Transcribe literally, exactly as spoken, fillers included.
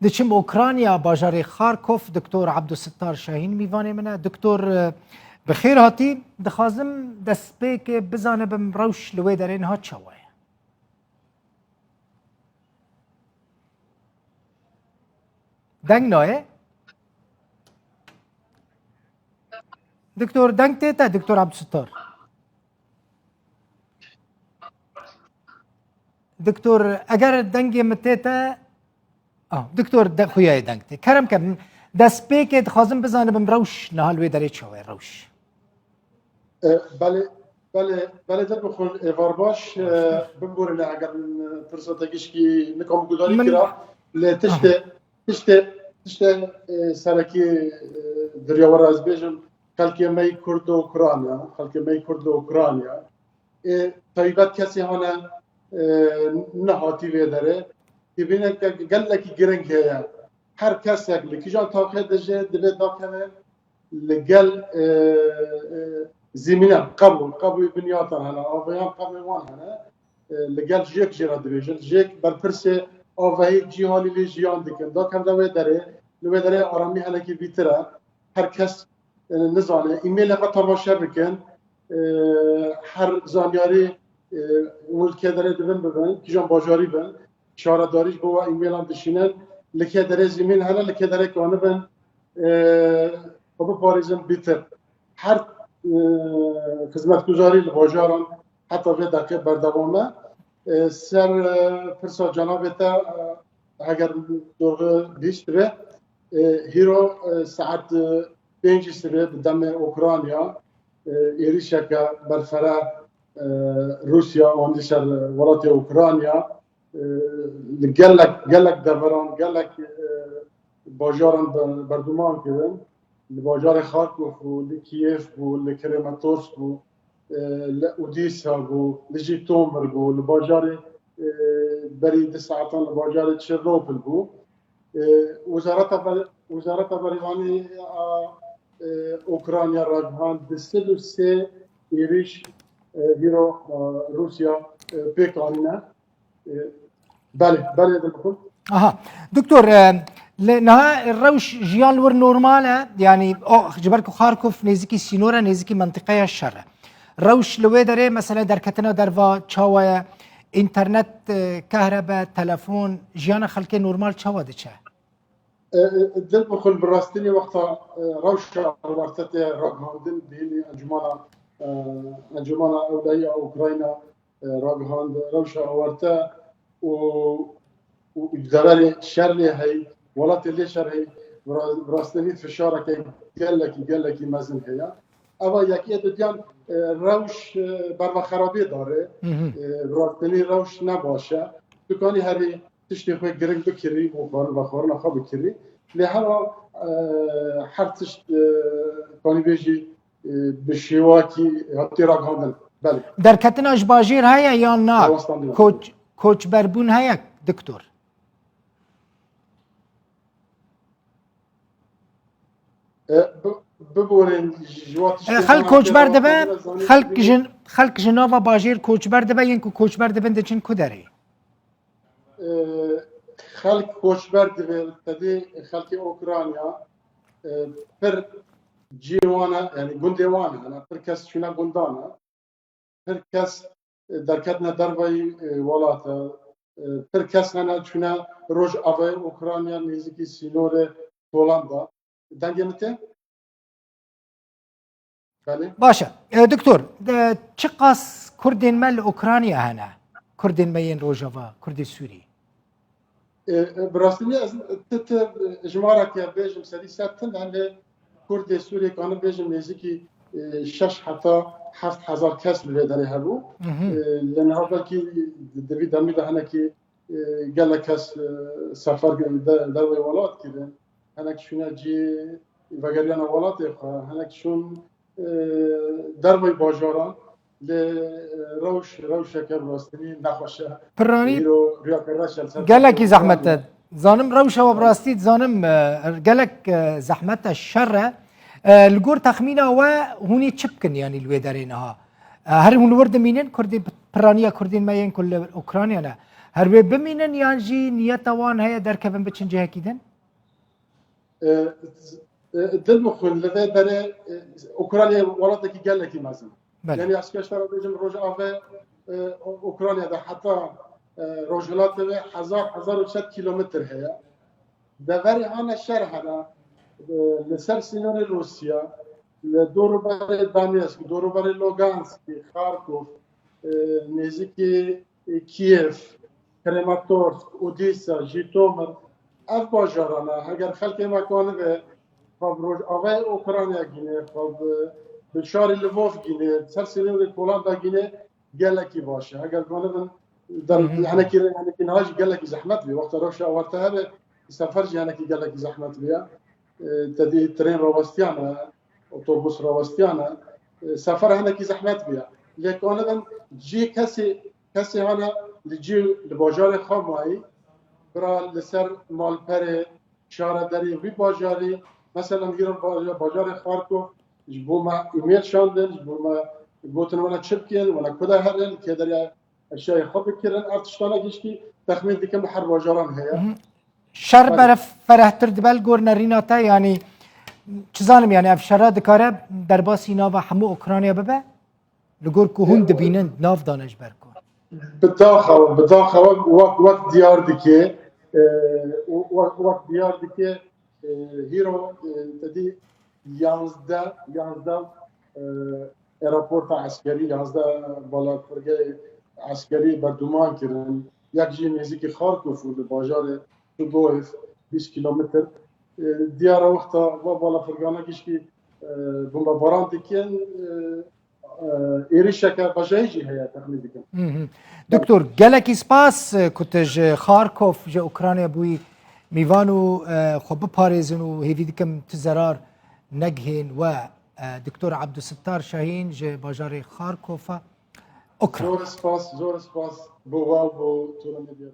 Diçim Ukrayna, bajarê Xarkov, Doktor Abdusittar Şahîn mîvanê min e. Doktor, e, bi xêr hatî. Dixwazim destpêkê bizanibim rewş li wê derê niha çawa ye? Deng nayê? Doktor, deng tê te, Doktor Abdusittar? Doktor, eger dengê min tê te, ah, doktor, de, xuya ye deng tê. Kerem ke, destpêkê dixwazim bizanibim rewş niha li wê derê çawa ye, rewş? E, belê, belê, belê, derbixwe, êvar baş, e, bimborîne eger min pirsa te gişkî nikom gudarî Min kira, lê Aha. tiştê, tiştê, tiştê, e, serekî, e, dirya we re ez bêjim, xelkê me yî Kurd û Ukrayna, xelkê me yî Kurd û Ukrayna, e, taybet kesê hane, e, nehatî vê derê. Dibîne ke gelekî giring heye. Her kesek li kîjan taxê de jî divê dakeve li gel, e, e, zîmînan qebûl, qebûlî binyatan hene, avayan qebûlî wan hene. E, li gel jêk jê re dibêjin. Jêk berpirsê avahî cîhanî lê jiyan dikin. Dakevne wê derê, li wê derê aramî henekî bîtir e. Her kes, e, nizane. Îmêlê xwe temaşe bikin. E, her zanyarî, e, hûn li kê derê dibin bibin, kîjan bajarî bin. Şaredarî ji bo we îmêlan dişînin. Li kê derê zîmîn hene, li kê derê kanibin, e, xwe biparêzin bîtir. Her, e, xizmetguzarî li bajaran heta vê deqê berdewam e. E, ser, e, pirsa cenabê te, e, heger dorxî bîst be, e, hîro, e, saet, e, pêncî sibê bi demê Ukrayna, e, êrîşeke berfere, e, Rûsya andî ser welatê Ukrayna, e, li gelek, gelek deveran, gelek, e, bajaran be-, berduman kirin. Li bajarê Xarkov bû, li Kîev bû, li Krematorsk bû, e, li Odîsa bû, li Jîtomir bû, li bajarê, e, berî du saetan li bajarê Çernobîl bû. E, Wezareta Ber-, Wezareta Berîvanî a, e, Ukrayna ragihand du sed û sê êrîş, e, hîro, e, Rûsya, e, pêk anîne. E, belê, belê, dibikim. Aha. Doktor, e, li niha rewş jiyan li wir normal e? Yanî, o, ji ber ku Xarkov nêzîkî sînor e, nêzîkî mentiqeya şer e. Rewş li wê derê, mesela derketina derva çawa ye? Înternet, e, kehrebe, telefon, jiyana xelkê normal çawa diçe? E, e, Dilbixwin, bi rastînî wexta, e, rewşa awarte tê ragihandin, bihînî Encûmana, e, Encûmana Ewlehî ya Ukrayna, e, ragihand rewşa awarte û, û deverê şer lê heyî, welatê lê şer heyî, bi ra-, bi rastînî fişareke gelekî, gelekî mezin heye. Eva yekê didiyan, e, rewş, e, bervexerabiyê dare, Hı hı. e, bi rastînî rewş ne baş e. Tu kanî herî tiştê xwe giring bikirî û xwarin vexwarina xwe bikirî. Lê hema, e, her tişt, e, kanî bêjî, e, bi şêwakî hatî ragihandin. Belê. Derketina ji bajêr heye yan na? Rawestandin. Koç-, koçberbûn heye, doktor? E, bi-, biborên ji, ji wa E, tiştê xelk hana koçber têra dibe, xwe zanî xelk bibînin. Ji, xelk ji nava bajêr koçber dibe, yên ku koçber dibin diçin ku derê? E, xelk koçber dibe, tedê xelkê Ukrayna, e, pir cihê wan e, yanî gundê wan e, hene pir kes çûne gundan e. Pir kes, e, derketine derveyî, e, welat e. E, pir kes hene çûne rojavayê Ukrayna nêzîkî sînorê Polanda. Dengê min tê? Belê. Baş e. E, doktor, e, çiqas Kurdên me li Ukrayna hene? Kurdên me yên Rojava, Kurdê Sûrî? E, e, bi rastî ez ti, ti, e, jimareke bêjim serî ser tim, em lê Kurdê Sûriyê kanim bêjim nêzîkî, e, şeş heta heft hezar kes li vê derê hebû. Hı hı. E, lê niha belkî di, di vî demî de hinekî, e, gelek kes, e, sefer de, derveyî welat kirin. Hinek çûne cî vegeriyana welatê xwe, hinek çûn, e, derveyî bajaran. Lê, e, rewş, rewşeke bi rastî nexweş e. Piranî Îro riyake reş e li ser gelekî zehmet e. Zanim rewşa we bi rastî dizanim, e, gelek, e, zehmet e, şer e. E, li gor texmîna we hûn ê çi bikin, yanî li wê derê niha? E, her hûn li wir dimînin, Kurdên, piraniya Kurdên me yên ku li Ukrayna ne. Her wê bimînin yan jî niyeta wan heye derkevin biçin cihekî din? E, e, Dilmixwin, li vê berê, e, Ukrayna welatekî gelekî mezin. Belê. Yani ez keştara bêjim Rojavê, e, Ukrayna de heta, e, Rojhilatê ve hezar, hezar û sed kilometr heye. Deverê hane şer hene, e, li ser sînorê Rûsya, li dorûberê Donetsk, dorûberê Lugansk, Kharkov, e, nêzîkî Kiev, Krematorsk, Odessa, Jîtomir, ev bajaran e. Heger xelkê me kanibe xwe bi Rojavayê Ukrayna gîne, xwe bi, bi şarê Lvov gîne, ser sînorê Polanda gîne, gelekî baş e. Heger kanibin der, Hı hı. Henekî, henekî niha jî gelekî zehmet bî. Wexta rewşa awarte hebe, sefer jî henekî gelekî zehmet bî ya. E, te dî tren rawestiyane, otobus rawestiyane. E, sefer henekî zehmet bûye. Lê kanibin cî kesê, kesê hane li cî, li bajarê xwe mayî, bira li ser malperê, şaredarê wî bajarî, mesela hîro baja-, bajarê Xarkov, ji bo me email şandin, ji bo me gotin wena çi bikin, wena ku de herin, kê derya eşyayê xwe bikirin, ev tiştana gişkî texmîn dikim li her bajaran heye. Mhm. Şer Belê. Beref ferehtir dibe li gor nerîna te, yanî çi zanim, yanî ev şera dikare derbasî nava hemû Ukrayna bibe? Li gor ku hûn dibînin, nav dane ji ber ku. Bi daxewa, bi daxewa wek, wek diyar dike, e, wek, wek diyar dike, e, hîro, e, te dî yanzdeh, yanzdeh, e, aeroporta eskerî, yanzdeh balafirgehê eskerî berduman kirin. Yek jî nêzîkî Xarkov û li bajarê Çugoyev, bîst kilometr. E, diyara wexta va balafirgana gişkî, e, bombebaran dikin, e, e, êrişeke bejayî jî heye, texmîn dikim. Hı hı. Doktor, gelekî spas, e, ku tu ji Xarkov, ji Ukrayna bûyî mîvan û, e, xwe biparêzin û hêvî dikim tu zerar negihên we, e, Doktor Ebdulsittar Şahîn ji bajarê Xarkova Ukrayna. Zor spas, zor spas bo we û bo Toro Medya.